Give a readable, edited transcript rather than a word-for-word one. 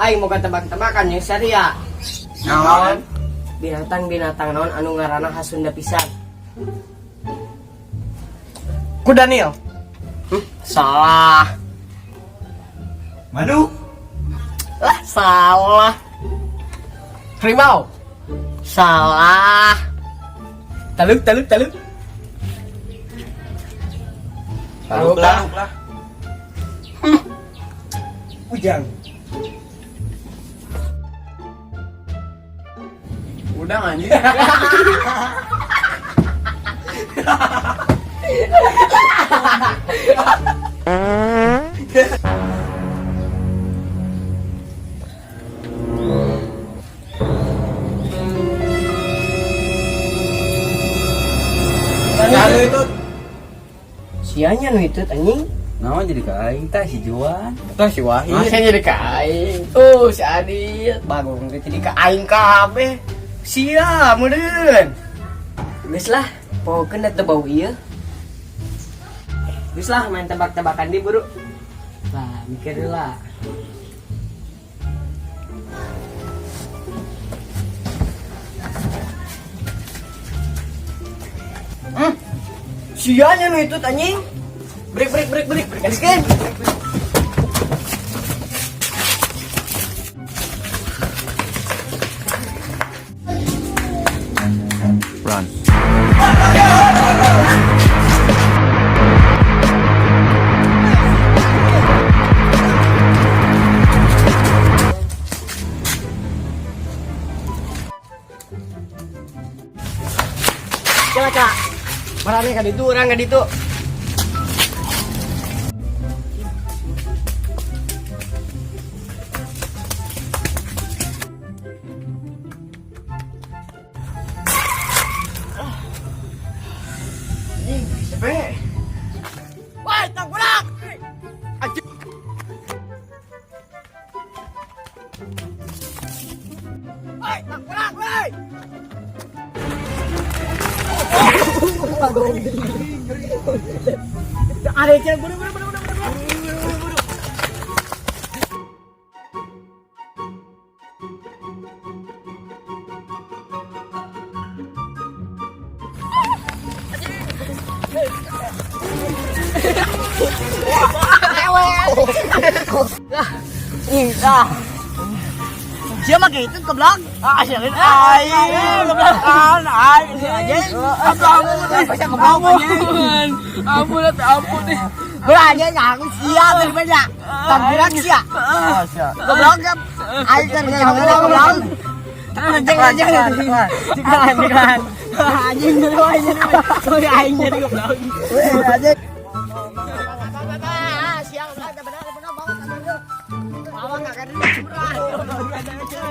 Aing mau tebak-tebakan yang saria. Naon? Binatang-binatang naon anu ngaranna Hasunda pisan. Ku Daniel. Salah. Madu. Lah, salah. Harimau. Salah. Taluk taluk taluk. Taluk lah. lah. Ujang. Udang anjing. Lalu itu Sianya nu itu anjing. Naon jadi ka aing tah si Juan. tah si Wahid. Masa jadi ka aing. Oh, si Adit. Bagong teh jadi ka aing kabeh. Sia meureun. Geus lah, pohokeun da teu bau ieu. Geus lah main tebak-tebakan di buru. Lah, mikir lah. Sianya nu itu anjing. Break break break break break. Gaskeun. Run. Coba coba. Marane ka ditu, urang ka ditu. Anjing, sepe. Wah, tangkulak. Anjing. Woi, tangkulak, woi. Ada cek buru buru buru buru buru buru buru. Ah, Sia mah gitu goblok. Ah, sia aing. Goblok. Aing anjing. Ampun. Ampun, ampun deh. Berani aku sia tadi banyak. Tampilan sia. Goblok kan. Aing kan goblok. Anjing anjing. Cikalan, cikalan. Anjing jadi anjing. Sorry aing jadi goblok. Anjing. Siang benar benar benar banget. Awak enggak kan curah.